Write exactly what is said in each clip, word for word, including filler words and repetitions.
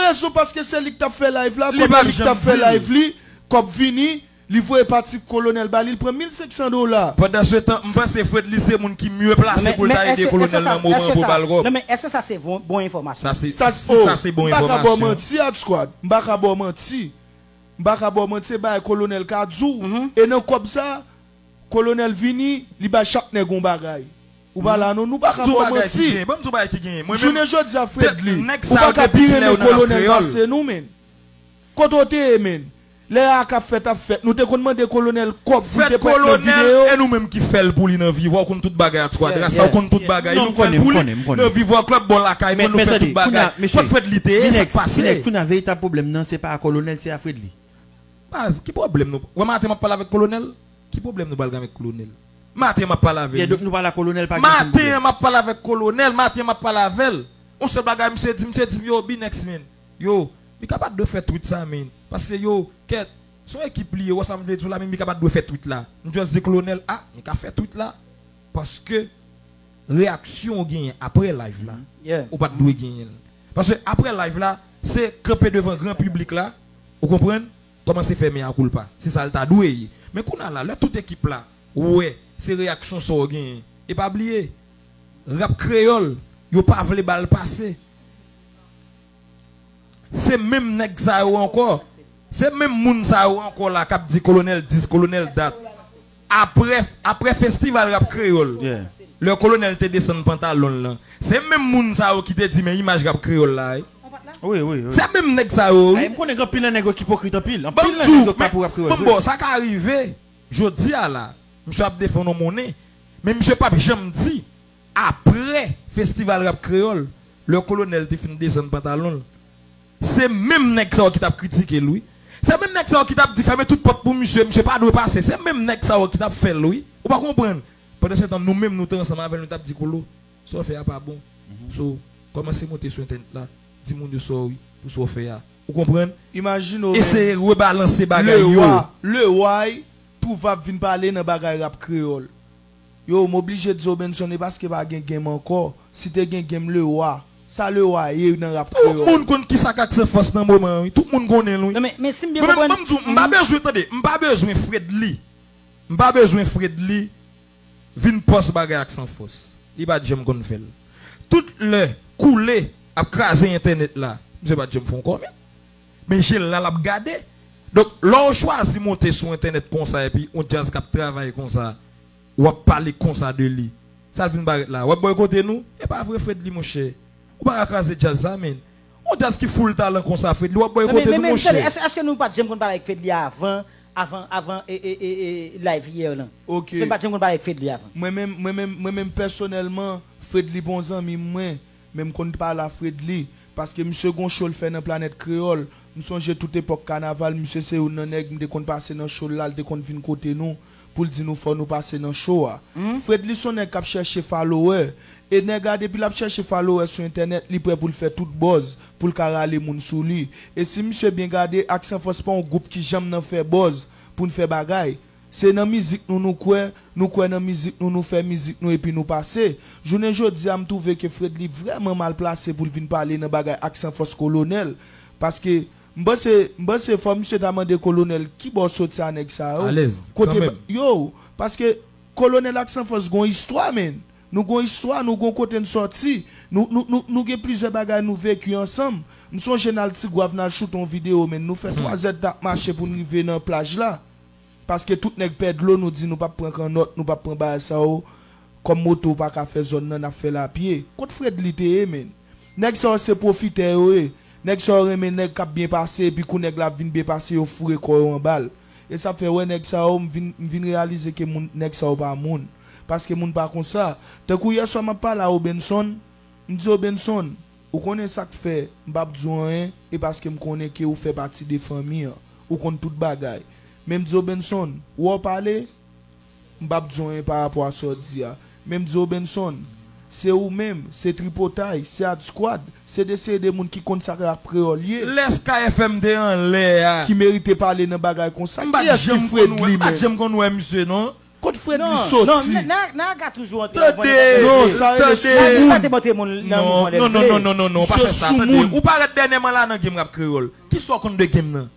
Rezon, paske se li k t ap fè live la. Pandan li t ap fè live li, kòb vini, li voye pati kolonèl ba li, li pran mil senk san dola. Pandan se tan, m panse Fredly se moun ki mye plase pou l ta ede kolonèl nan moman pou ba l kòb. Non, men èske sa se bon enfòmasyon? Sa se, si sa se bon enfòmasyon. M pa ka ba w manti, Ad Squad. M pa ka ba w manti. M pa ka ba w manti, se bagay kolonèl ka di w. E nan kòb sa, kolonèl vini, li bay chak nèg yon bagay. Ou pa la non, nou pa ka ba w manti. Jounen jodi a, Fredly, ou pa ka pi renmen kolonèl pase nou, menn. Kote w te ye, menn? Lè a k ap fèt ap fèt, nou te konn mande kolonèl kòb pou l te parèt nan videyo. E nou menm ki fè l pou li nan Viva, ou konn tout bagay, Ad Squad. Rasta, ou konn tout bagay, nou fè l pou li nan Viva Club, bò lakay mwen, nou fè tout bagay. Kot Fredly te ye, sa k pase? Kounye a, veritab pwoblèm nan, se pa a kolonèl, se a Fredly. Baz, ki pwoblèm nou? Wè maten m ap pale avèk kolonèl? Ki pwoblèm nou pral gen avèk kolonèl? Maten m ap pale avè l. Donk nou pale a kolonèl, pa gen okenn pwoblèm. Maten m ap pale avèk kolonèl, maten m ap pale avè l. Yon sèl bagay misye di, misye di m, yo, B-Nex, man. Yo, Mika pa t dwe fè tweet sa, man. Paske yo, kèt, se yon ekip li ye, ou wè sa m vle di w la, men Mika pa t dwe fè tweet la. M just di kolonèl, a, Mika fè tweet la. Paske reyaksyon w genyen apre live la, ou pa t dwe genyen l. Paske apre live la, se kanpe devan gran piblik la, ou konprann? Kòmanse fè mea culpa. Se sa l ta dwe ye. Men kounye a la, lè tout ekip la wè se reyaksyon sa w genyen, e pa bliye, rap kreyòl, yo pa vle ba l pase. Se menm nèg sa yo ankò. Se menm moun sa yo ankò la k ap di kolonèl dis, kolonèl dat. Apre, apre festival rap kreyòl, lè kolonèl te desann pantalon l lan, se menm moun sa yo ki te di men imaj rap kreyòl la, wi. Wi, wi, wi. Se menm nèg sa yo, wi. Ay, m konnen gen anpil nan nèg yo ki ipokrit anpil. Anpil nan nèg yo pa pou rap kreyòl vre. Bon, sa ka rive. Jodi a la, misye ap defann yon monnen, men misye p ap janm di, apre festival rap kreyòl, lè kolonèl te fin desann pantalon l, se menm nèg sa yo ki t ap kritike l, wi. Se menm nèg sa yo ki t ap di fèmen tout pòt pou misye, misye pa dwe pase. Se menm nèg sa yo ki t ap fè l, wi. Ou pa konprann? Pandan se tan, nou menm, nou te ansanm avè l, nou t ap di, Kolo, sa w fè a pa bon. So, kòmanse monte sou entènèt la, di moun yo sa w ri pou sa w fè a. Ou konprann? Imajine w, eseye rebalanse bagay yo. Lewa, Leway, Touvap vin pale nan bagay rap kreyòl. Yo, m oblije di w, Benson, e paske pa gen game ankò. Si te gen game, Lewa. Sa Lewa ye nan rap kreyòl? Tout moun konn kisa k Aksan Fòs nan moman an, wi. Tout moun konnen l, wi. Non, men, men si m byen konprann, ban m di w, m pa bezwen, tande, m pa bezwen Fredly. M pa bezwen Fredly vin pòs bagay Aksan Fòs. Li pa t janm konn fè l. Tout lè Koulé ap kraze entènèt la, misye pa t janm fè yon kòmèt. Men je l la, l ap gade. Donk, lè w chwazi monte sou entènèt konsa, epi yon djaz k ap travay konsa, w ap pale konsa de li, sa l vin parèt la? W ap bòykote nou? E pa vre, Fredly, monchè. Ou pa ka kraze djaz sa, menn. Yon djaz ki full talan konsa, Fredly, w ap bòykote nou, monchè. Men, men, men, tande, èske, èske nou pa t janm konn pale avèk Fredly avan, avan, avan, e, e, e, e, live yè lan? Ok. Èske nou pa t janm konn pale avèk Fredly avan? Mwen menm, mwen menm, mwen menm pèsonèlman, Fredly bon zanmi m mwen, men m konn pale a Fredly, paske misye gon show l fè nan Planèt Kreyòl. M sonje tout epòk kanaval, misye se youn nan nèg m te konn pase nan show l la, l te konn vin kote nou pou l di nou fò nou pase nan show a. Fredly se yon nèg k ap chèche follower. E nèg la, depi l ap chèche follower sou entènèt, li prè pou l fè tout buzz pou l ka rale moun sou li. E si misye byen gade, Aksan Fòs pa yon gwoup ki janm nan fè buzz pou n fè bagay. Se nan mizik nou nou kwè, nou kwè nan mizik nou, nou fè mizik nou epi nou pase. Jounen jodi a, m twouve ke Fredly vrèman mal plase pou l vin pale nan bagay Aksan Fòs, kolonèl. Paske m panse, m panse fò misye ta mande kolonèl ki bò soti a nèg sa yo. Alèz, kote kanmenm. Yo, paske kolonèl Aksan Fòs gon istwa, menn. Nou gon istwa, nou gon kote n sòti. Nou, nou, nou, nou gen plizyè bagay nou veki ansanm. M sonje n al Tigwav, n al choute yon videyo, menn. Nou fè twa zèdtan ap mache pou n rive nan plaj la. Paske tout nèg pè dlo, nou di nou p ap pran kannòt, nou p ap pran bagay sa yo. Kòm moto pa ka fè zòn nan, n ap fè l apye. Kot Fredly te ye, menn? Nèg sa yo se pwofitè yo ye. Nèg sa yo renmen nèg k ap byen pase, epi kou nèg la ap vin byen pase, yo foure kò yo anba l. E sa fè, wè, nèg sa yo, m vin, m vin reyalize ke moun, nèg sa yo pa moun. Paske moun pa konsa. Tankou yèswa m ap pale a Obenson, m di Obenson, ou konnen sa k fè m p ap di w anyen, e paske m konnen ke ou fè pati de fanmi an. Ou konn tout bagay. Men m di Obenson, wè w pale, m p ap di w anyen pa rapò a sa w di a. Men m di Obenson, se ou menm, se Tripotay, se Ad Squad, se de seri de moun ki konn sa k rap kreyòl ye. Lè Sky F M te anlè a, ki merite pale nan bagay konsa. Kiyès ki Fredly, menm? M pa t janm konn wè misye, non. Kot Fredly soti? Non, Naga toujou antre nan mouvman. Non, sa rele soumoun. Naga te montre moun nan mouvman. Non, non, non, non, non, non, pa fè sa, tande. Ou parèt dènyèman la nan game rap kreyòl. Kisa w konn de game nan?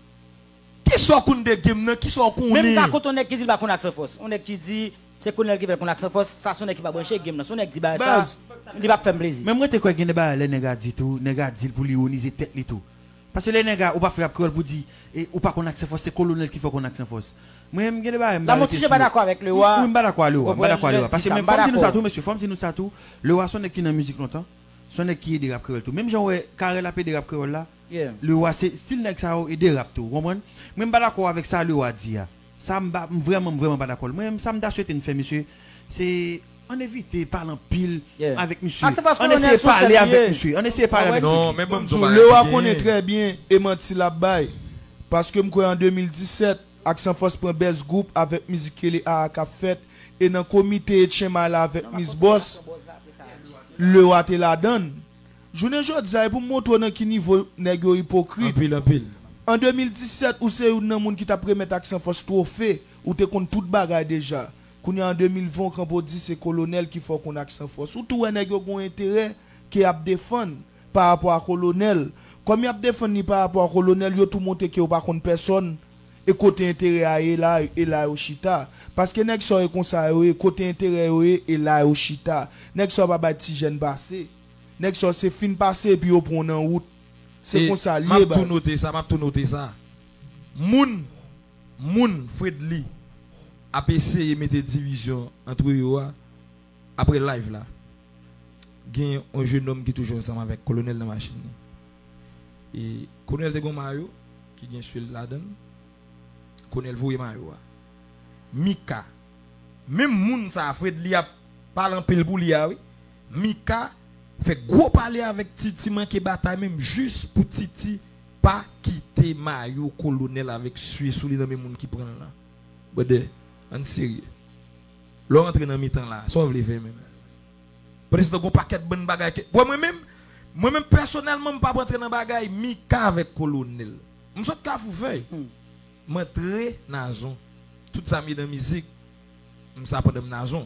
Kisa w konn de game nan? Kisa w konnen? Menm ka kote yon nèg ki di l pa konn Aksanfòs. Yon nèg ki di se Kolonèl ki fè l konn Aksanfòs, sa se yon nèg ki pa branche game nan. Si yon nèg di bagay sa, li p ap fè m plezi. Men mwen te kwè gen de bagay lè nèg a di tou, nèg a di l pou l ironize tèt li tou. Paske lè nèg a, ou pa fè rap kreyòl pou di, e, ou pa konn Aksanfòs, se Kolonèl ki fè w konn Aksanfòs. Mwen menm gen de bagay m ba rete sou yo. La, mwen toujou pa dakò avèk Lewa. Wi, m pa dakò a Lewa, m pa dakò a Lewa. Paske men fò m di nou sa tou, mesye, fò m di nou sa tou. Lewa se yon nèg ki nan mizik lontan. Se yon nèg ki ede rap kreyòl tou. Menm jan w wè Carel ap ede rap kreyòl la, Lewa se stil nèg sa yo ede rap tou, ou konprann? Mwen m pa dakò avèk sa Lewa di a. Sa m pa, m vrèman, m vrèman pa dakò. Mwen menm, sa m ta swete n fè, mesye, se ann evite pale anpil avèk misye. Ann eseye pale avèk misye. Ann eseye pale avèk misye. Non, men ban m di w yon bagay ki genyen. Lewa konnen trè byen e manti l ap bay. Paske m kwè an de mil disèt, Aksanfòs pran Best Group avèk mizik ki rele Aa k ap fèt, e nan komite Etchenmay la avèk Miss Boss, Lewa te ladann. Jounen jodi a, e pou m montre w nan ki nivo nèg yo ipokrit. Anpil, anpil. An de mil disèt, ou se youn nan moun ki t ap remèt Aksanfòs twofe, ou te konn tout bagay deja. Kounye a, an de mil ven, w kanpe w di se Kolonèl ki fè w konn Aksanfòs. Ou tou wè nèg yo gen yon enterè ke y ap defann pa rapò a Kolonèl. Kòm y ap defann li pa rapò a Kolonèl, yo tou montre ke yo pa konn pèsòn, e kote enterè a ye la, e la yo chita. Paske nèg sa yo e konsa yo ye, kote enterè yo ye, e la yo chita. Nèg sa yo pa bay ti jèn pase. Nèg sa yo se fin pase epi yo pran w nan wout. Se konsa l ye, baz. E m ap tou note sa, m ap tou note sa. Moun, moun Fredly ap eseye mete divizyon ant yo a, apre live la, gen yon jenòm ki toujou ansanm avèk Kolonèl nan machin li. E Kolonèl te gen yon mayo ki gen swe l ladan l. Kolonèl voye mayo a. Mika, menm moun sa a, Fredly ap pale anpil pou li a, wi. Mika fè gwo pale avèk Titi, manke batay menm jis pou Titi pa kite mayo Kolonèl avèk swe sou li nan men moun ki pran l lan. Brother, ann serye. Lè w rantre nan mitan la, sa w vle fè menm? Pandan se tan gon pakèt bann bagay ke, bon, mwen menm, mwen menm pèsonèlman, m p ap rantre nan bagay Mika avèk Kolonèl. M sot Kafou Fèy. M antre Nazon. Tout sa m ye nan mizik, m sa pandan m Nazon.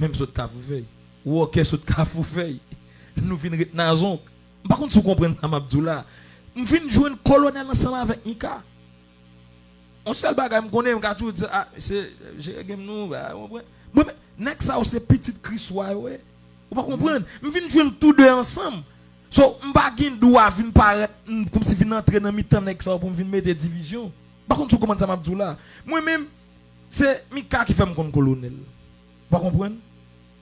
Men m sot Kafou Fèy. Wòkè sot Kafou Fèy. Nou vin ret Nazon. M pa konn si w konprann sa m ap di w la. M vin jwenn Kolonèl ansanm avèk Mika. Yon sèl bagay m konnen, m ka toujou di, a, se jere game nou, ba, w konprann? Mwen, men, nèg sa yo se pitit Kriswa yo ye. Ou pa konprann? M vin jwenn tou de ansanm. So, m pa gen dwa vin parèt, m, kòmsi vin antre nan mitan nèg sa yo pou m vin mete divizyon. M pa konn si w konprann sa m ap di w la. Mwen menm, se Mika ki fè m konn Kolonèl. Ou pa konprann?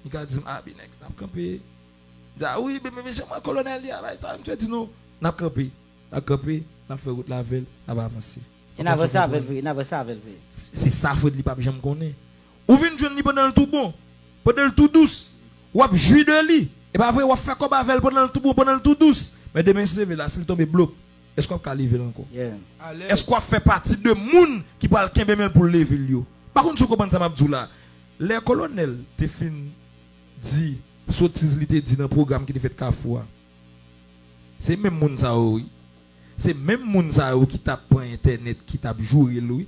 Mika di m, a, Binex, n ap kanpe. M di, a, wi, men, men, men, jan mwen Kolonèl li a, bay sa, misye di, non, n ap kanpe. N ap kanpe, n ap fè wout la avè l, n ap avanse. E n avanse avè l vre, n avanse avè l vre. Se, se sa Fredly p ap janm konnen. Ou vin jwenn li pandan l tou bon, pandan l tou dous. W ap jwi de li. E pa vre, w ap fè kòb avè l pandan l tou bon, pandan l tou dous. Men demen si leve la, si l tonbe blop, èske w ap ka leve l ankò? Èske w ap fè pati de moun ki pral kenbe men l pou l leve l yo? Pa konn si w konprann sa m ap di w la. Lè Kolonèl te fin di sotiz li te di nan pwogram ki te fèt Kafou a, se menm moun sa yo, wi. Se menm moun sa yo ki t ap pran entènèt, ki t ap joure l, wi.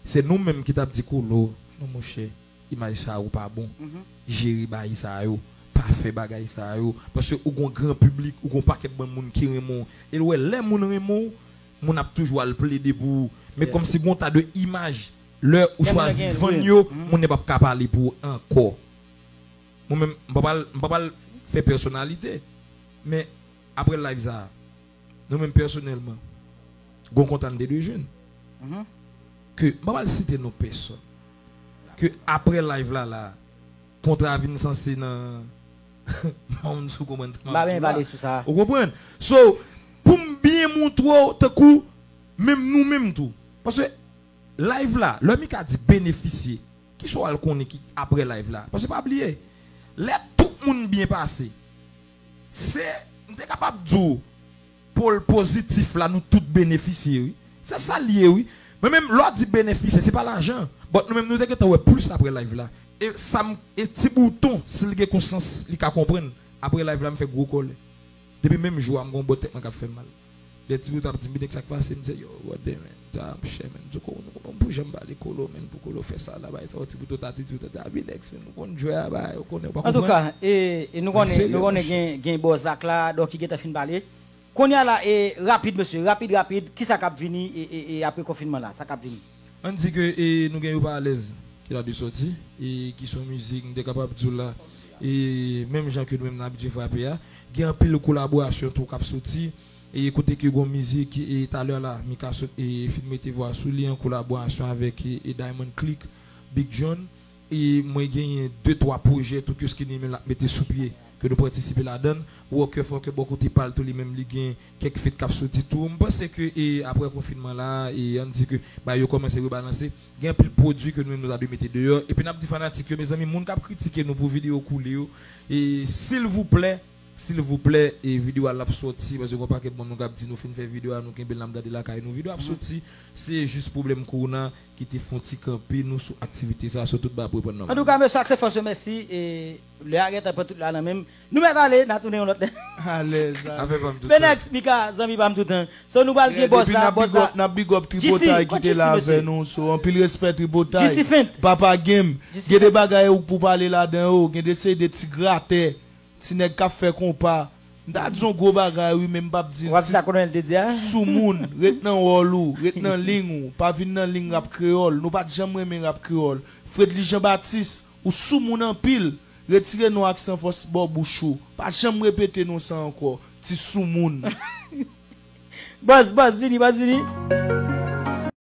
Se nou menm ki t ap di Kolo, non, monchè, imaj sa yo pa bon. Jere bagay sa yo. Pa fè bagay sa yo. Paske ou gon gran piblik, ou gon pakèt bann moun ki renmen w. E l wè lè moun renmen w, moun ap toujou al plede pou ou. Men kòmsi gon ta de imaj, lè ou chwazi vann yo, moun nan p ap ka pale pou ou ankò. Mwen menm, m pa pral, m pa pral fè pèsonalite. Men, apre live sa a, nou menm pèsonèlman, gon kontan n te de jwenn. Ke, m pa pral site non pèsòn. Ke apre live la, la, kontra vin sanse nan, m pa konn si w konprann sa m ap di w la. Ou konprann? So, pou m byen montre w, tankou, menm nou menm tou. Paske, live la, lè Mika di benefisye, kisa w al konnen ki apre live la? Paske pa bliye, lè tout moun byen pase, se, m te kapab di w, pòl pozitif la, nou tout benefisye, wi. Se sa l ye, wi. Mwen menm, lè w di benefisye, se pa lajan. But nou menm, nou te gentan wè plis apre live la. E sa m, e Ti Bouton, si l gen konsyans, li ka konprann. Apre live la, m fè gwo kòlè. Depi menm jou a, m gon bò tèt mwen k ap fè m mal. Lè Ti Bouto ap di m, "Binex, sa k pase?" M di, "Yo, what the man? Sa ap chè, man." M di, "Kolo, nou konn pou janm pale Kolo, man, pou Kolo fè sa la, bay sa, Ti Bouto ta di, Ti Bouto ta, Binex, man, nou konn jwe a, bay, ou konnen, ou pa konprann." Antouka, e, e nou konnen, nou konnen gen, gen bòz la, Kla, donk ki gentan fin pale. Kounye a la, e, rapid, mesye, rapid, rapid, kisa k ap vini, e, e, e apre konfinman la, sa k ap vini? Ann di ke, e, nou gen Yo Pa Alèz ki la de sòti, e ki se yon mizik, m te kapab di w la, e menm jan ke nou menm n abitye frape a, gen anpil kolaborasyon tou k ap soti, e kote ke gon mizik, e talè la, Mika sot, e fin mete vwa sou li an kolaborasyon avèk, e, e Diamond Click, Big John, e mwen genyen de twa pwojè tou ke Skinny menm l ap mete sou pye, ke nou patisipe ladan l. Walker Forker bò kote pa l tou li menm li gen kèk feat k ap soti tou. M panse ke, e, apre konfinman la, e, ann di ke bagay yo kòmanse rebalanse. Gen anpil pwodui ke nou menm nou ta dwe mete deyò. Epi n ap di fanatik yo, mezanmi, moun k ap kritike nou pou videyo koule yo, e, silvouplè, silvouplè, e, videyo a l ap sòti, paske gon pakèt moun nou k ap di nou fin fè videyo a, nou kenbe l n ap gade lakay nou. Videyo ap sòti, se jis pwoblèm kowona ki te fè yon ti kanpe nou sou aktivite sa, sou tout bagay ap reprann nòmal. Antouka, mesye, ak se fòs yo, mèsi. E lè a gentan pran tout la nan men m. Nou mèt ale, n a tounen yon lòt lè. Alèz, alèz. Afè pa m tout tan. Benex, Mika, zanmi pa m tout tan. So, nou pral gen bòz la, bòz la. N ap big up Tripotay ki te la avè nou. So, anpil respè Tripotay. Papa Game. Gen de bagay ou pou pale ladan yo. Gen de seri de ti gratè. Ti nèg k ap fè konpa. M ta di yon gwo bagay, wi, men m p ap di l. W ap di sa Kolonèl te di a? Soumoun, ret nan wòl ou, ret nan liy ou. Pa vin nan liy rap kreyòl. Nou pa t janm renmen rap kreyòl. Fredly Jean Baptiste, ou soumoun anpil. Retire non aksan fòs bò bouch ou. Pa janm repete non sa ankò. Ti soumoun. Bòz, bòz, vini, bòz, vini.